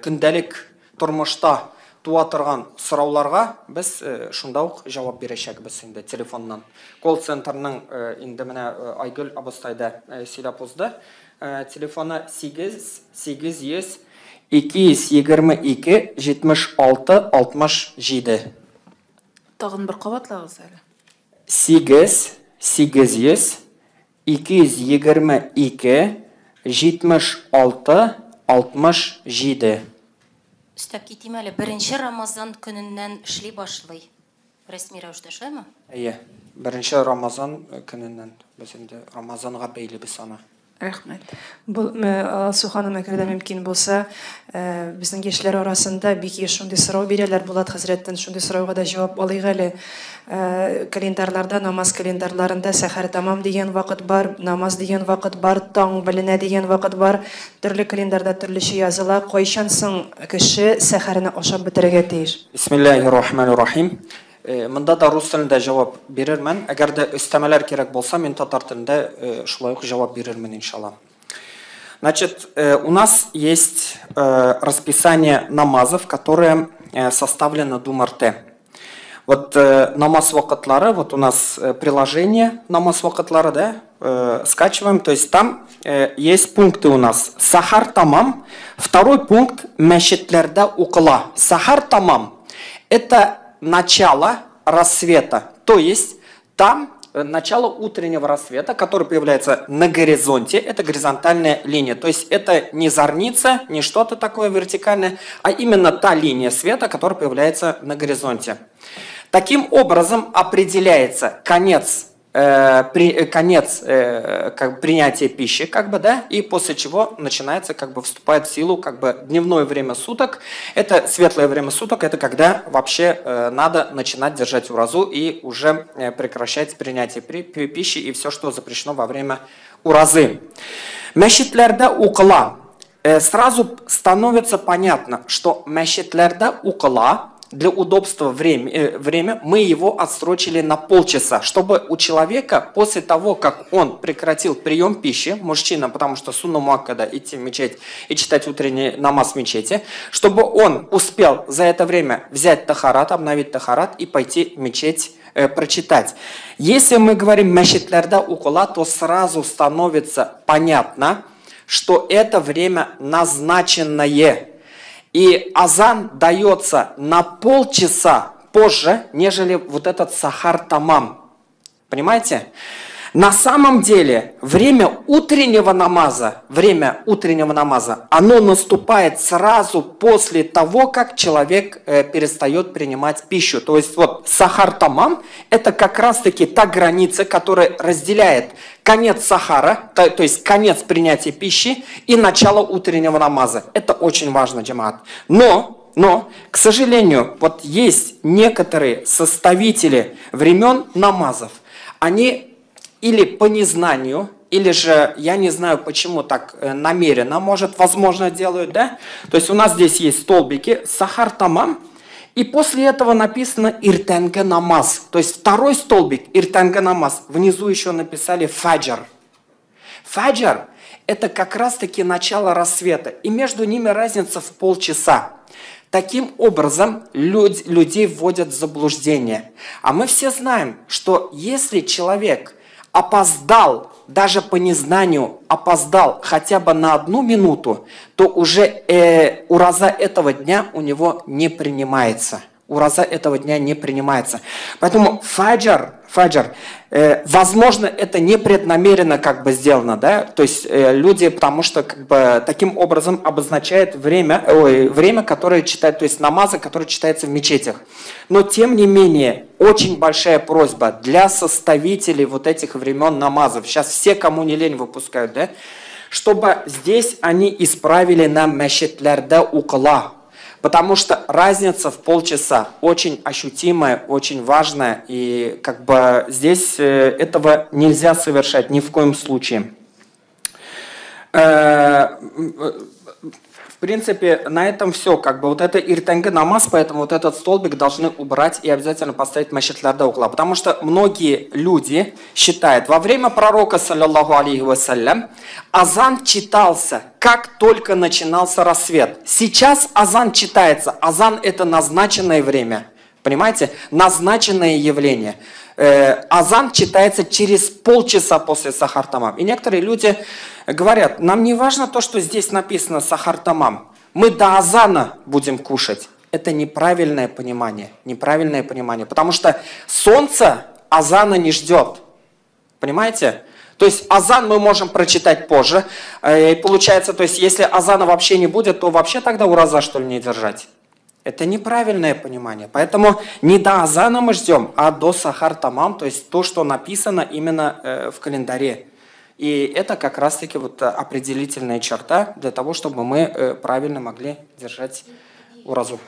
көндәлек тормышта туа торган сорауларга без шунда ук җавап бирәчәкбез инде телефоннан. Колл-центрның инде менә Айгөл абыстай да сөйләп узды. Телефоны 8 800 222 76 67. Тагын бер кабатлагыз әле. 8 800 222 76 67. Өстәп китим әле, беренче Рамазан көненнән эшли башлый. Рәсми рәвештә шулаймы? Әйе, беренче Рамазан көненнән без инде Рамазанга бәйлибез аны. Рәхмәт. Бу Алсу ханым, әгәр дә мөмкин булса, безнең яшьләр арасында бик еш шундый сорау бирәләр. Булат хәзрәттән шундый сорауга да җавап алыйк әле. Календарьларда, намаз календарьларында сәхәр тамам дигән вакыт бар, намаз дигән вакыт бар, таң беленә дигән вакыт бар. Төрле календарьда төрлечә языла. Кайчан соң кеше сәхәрне ашап бетерергә тиеш? Бисмиллаһир-рахманир-рахим. Монда да рус телендә җавап бирермен. Әгәр дә өстәмәләр кирәк булса, мин татар телендә шулай ук җавап бирермен, иншалла. Значит, у нас есть расписание намазов, которое составлено ДУМ-РТ. Вот намаз вакытлары, вот у нас приложение намаз вакытлары, да, скачиваем, то есть там есть пункты у нас. Сәхәр тәмам, второй пункт мәчетләрдә укыла. Сәхәр тәмам – это начало рассвета, то есть там начало утреннего рассвета, который появляется на горизонте, это горизонтальная линия. То есть это не зорница, не что-то такое вертикальное, а именно та линия света, которая появляется на горизонте. Таким образом определяется конец как принятия пищи, как бы, да, и после чего начинается, как бы вступает в силу, как бы, дневное время суток. Это светлое время суток, это когда вообще надо начинать держать уразу и уже прекращать принятие пищи и все, что запрещено во время уразы. Мәчетләрдә укыла. Сразу становится понятно, что мәчетләрдә укыла, для удобства время мы его отсрочили на полчаса, чтобы у человека после того, как он прекратил прием пищи, мужчина, потому что сунна муаккада идти в мечеть и читать утренний намаз в мечети, чтобы он успел за это время взять тахарат, обновить тахарат и пойти в мечеть прочитать. Если мы говорим мәчетләрдә укыла, то сразу становится понятно, что это время назначенное. И азан дается на полчаса позже, нежели вот этот сәхәр тәмам. Понимаете? На самом деле время утреннего намаза, оно наступает сразу после того, как человек перестает принимать пищу. То есть вот сәхәр тәмам – это как раз-таки та граница, которая разделяет конец сахара, то есть конец принятия пищи и начало утреннего намаза. Это очень важно, джамаат. Но, к сожалению, вот есть некоторые составители времен намазов, они или по незнанию, или же, я не знаю, почему так намеренно, может, возможно, делают, да? То есть у нас здесь есть столбики сәхәр тәмам, и после этого написано иртәнге намаз. То есть второй столбик иртәнге намаз, внизу еще написали фаджр. Фаджр – это как раз-таки начало рассвета, и между ними разница в полчаса. Таким образом, людей вводят в заблуждение. А мы все знаем, что если человек опоздал, даже по незнанию опоздал хотя бы на 1 минуту, то уже ураза этого дня у него не принимается. Ураза этого дня не принимается. Поэтому фаджр, возможно, это непреднамеренно как бы сделано, да, то есть люди, потому что как бы таким образом обозначают время, которое читают, то есть намазы, которые читаются в мечетях. Но тем не менее, очень большая просьба для составителей вот этих времен намазов, сейчас все, кому не лень, выпускают, да, чтобы здесь они исправили на мәчетләрдә укыла. Потому что разница в полчаса очень ощутимая, очень важная, и как бы здесь этого нельзя совершать ни в коем случае. В принципе, на этом все. Как бы вот это иртәнге намаз, поэтому вот этот столбик должны убрать и обязательно поставить мәчетләрдә укыла. Потому что многие люди считают, во время пророка, саллаллаху алейхи вассалям, азан читался, как только начинался рассвет. Сейчас азан читается. Азан – это назначенное время. Понимаете? Назначенное явление. Азан читается через полчаса после сәхәр тәмам. И некоторые люди говорят, нам не важно то, что здесь написано сәхәр тәмам, мы до азана будем кушать. Это неправильное понимание, неправильное понимание, потому что солнце азана не ждет, понимаете? То есть азан мы можем прочитать позже, и получается, то есть если азана вообще не будет, то вообще тогда ураза, что ли, не держать? Это неправильное понимание. Поэтому не до азана мы ждем, а до сәхәр тәмам, то есть то, что написано именно в календаре. И это как раз-таки вот определительная черта для того, чтобы мы правильно могли держать уразу.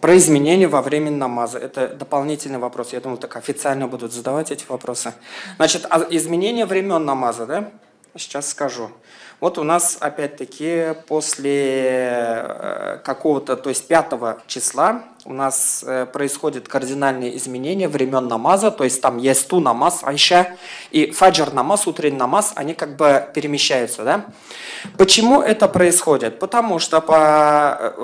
Про изменения во время намаза. Это дополнительный вопрос. Я думал, так официально будут задавать эти вопросы. Значит, изменение времен намаза, да? Сейчас скажу. Вот у нас опять-таки после какого-то, то есть 5 числа у нас происходит кардинальное изменение времен намаза, то есть там ясту намаз, айша, и фаджр намаз, утренний намаз, они как бы перемещаются, да? Почему это происходит? Потому что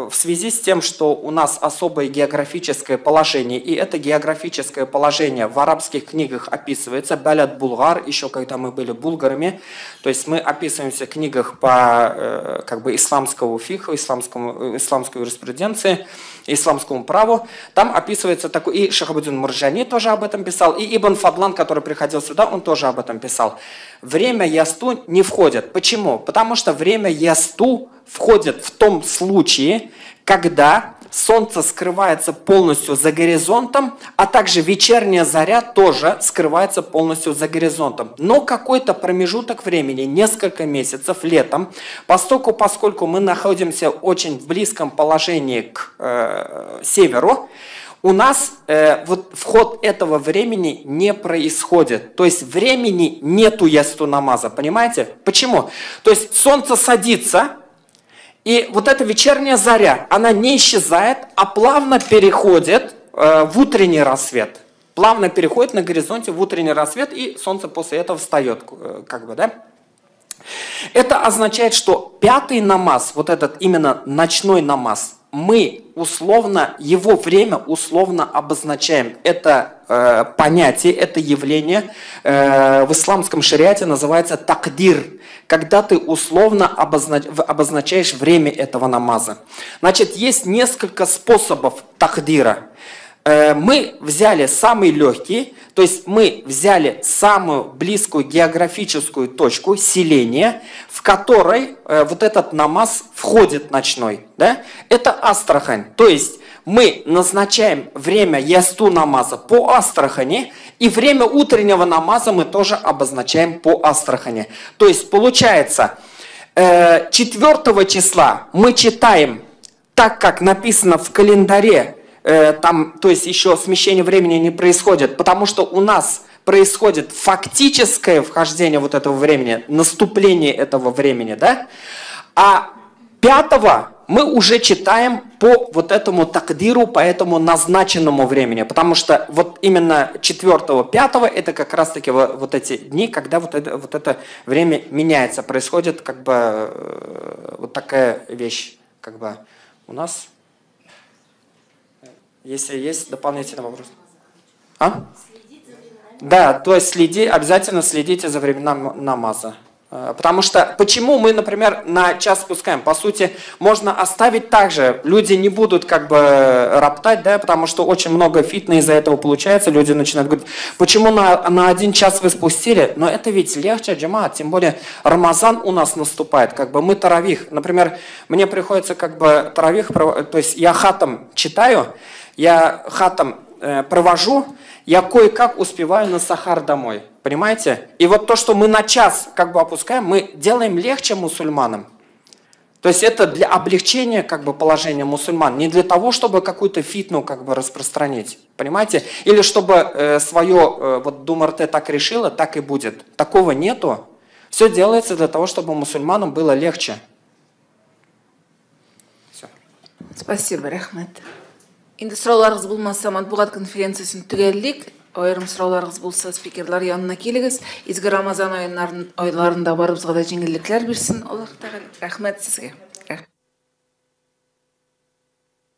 в связи с тем, что у нас особое географическое положение, и это географическое положение в арабских книгах описывается, Баляд Булгар, еще когда мы были булгарами, то есть мы описываемся в книгах по как бы исламскому фикху, исламской юриспруденции, исламскому праву, там описывается такой, и Шахабуддин Мурджани тоже об этом писал, и Ибн Фадлан, который приходил сюда, он тоже об этом писал. Время ясту не входит. Почему? Потому что время ясту входит в том случае, когда солнце скрывается полностью за горизонтом, а также вечерняя заря тоже скрывается полностью за горизонтом. Но какой-то промежуток времени, несколько месяцев летом, поскольку мы находимся очень в близком положении к северу, у нас вот вход этого времени не происходит. То есть времени нету ясту намаза, понимаете? Почему? То есть солнце садится, и вот эта вечерняя заря, она не исчезает, а плавно переходит в утренний рассвет. Плавно переходит на горизонте в утренний рассвет, и солнце после этого встает, как бы, да? Это означает, что пятый намаз, вот этот именно ночной намаз, мы условно, его время условно обозначаем. Это понятие, это явление в исламском шариате называется такдир, когда ты условно обозначаешь время этого намаза. Значит, есть несколько способов такдира. Мы взяли самый легкий, то есть мы взяли самую близкую географическую точку селения, в которой вот этот намаз входит ночной. Да? Это Астрахань. То есть мы назначаем время ясту намаза по Астрахани, и время утреннего намаза мы тоже обозначаем по Астрахани. То есть получается, 4 числа мы читаем так, как написано в календаре, там, то есть еще смещение времени не происходит, потому что у нас происходит фактическое вхождение вот этого времени, наступление этого времени, да? А 5 мы уже читаем по вот этому такдиру, по этому назначенному времени, потому что вот именно 4-5 это как раз-таки вот эти дни, когда вот это время меняется, происходит как бы вот такая вещь, как бы у нас. Если есть дополнительный вопрос. А? Да, то есть обязательно следите за временем намаза. Потому что, почему мы, например, на час спускаем? По сути, можно оставить так же. Люди не будут как бы роптать, да, потому что очень много фитны из-за этого получается. Люди начинают говорить, почему на один час вы спустили? Но это ведь легче, джамаат, тем более Рамазан у нас наступает. Как бы мы таравих. Например, мне приходится как бы таравих, то есть я хатам читаю, я хатам провожу, я кое-как успеваю на сахар домой. Понимаете? И вот то, что мы на час как бы опускаем, мы делаем легче мусульманам. То есть это для облегчения как бы положения мусульман, не для того, чтобы какую-то фитну как бы распространить. Понимаете? Или чтобы свое, вот Думарте так решила, так и будет. Такого нету. Все делается для того, чтобы мусульманам было легче. Все. Спасибо, рахмет. Инде сорауларыгыз булмаса, матбугат конференциясын төгәллик. Аерым сорауларыгыз булса, спикерлар янына килегез. Изге Рамазан айларында барыбызга да җиңеллекләр бирсен. Аллаһ Тәгалә. Рәхмәт сезгә.